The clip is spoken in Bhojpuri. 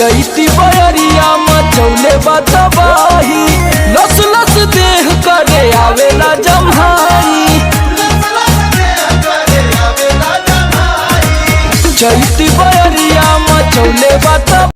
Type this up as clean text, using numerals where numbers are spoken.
चैती बयरिया मचौले बतबाही, लस लस देह करे आवेला जम्हाई। चैती बयरिया मचौले बतबाही।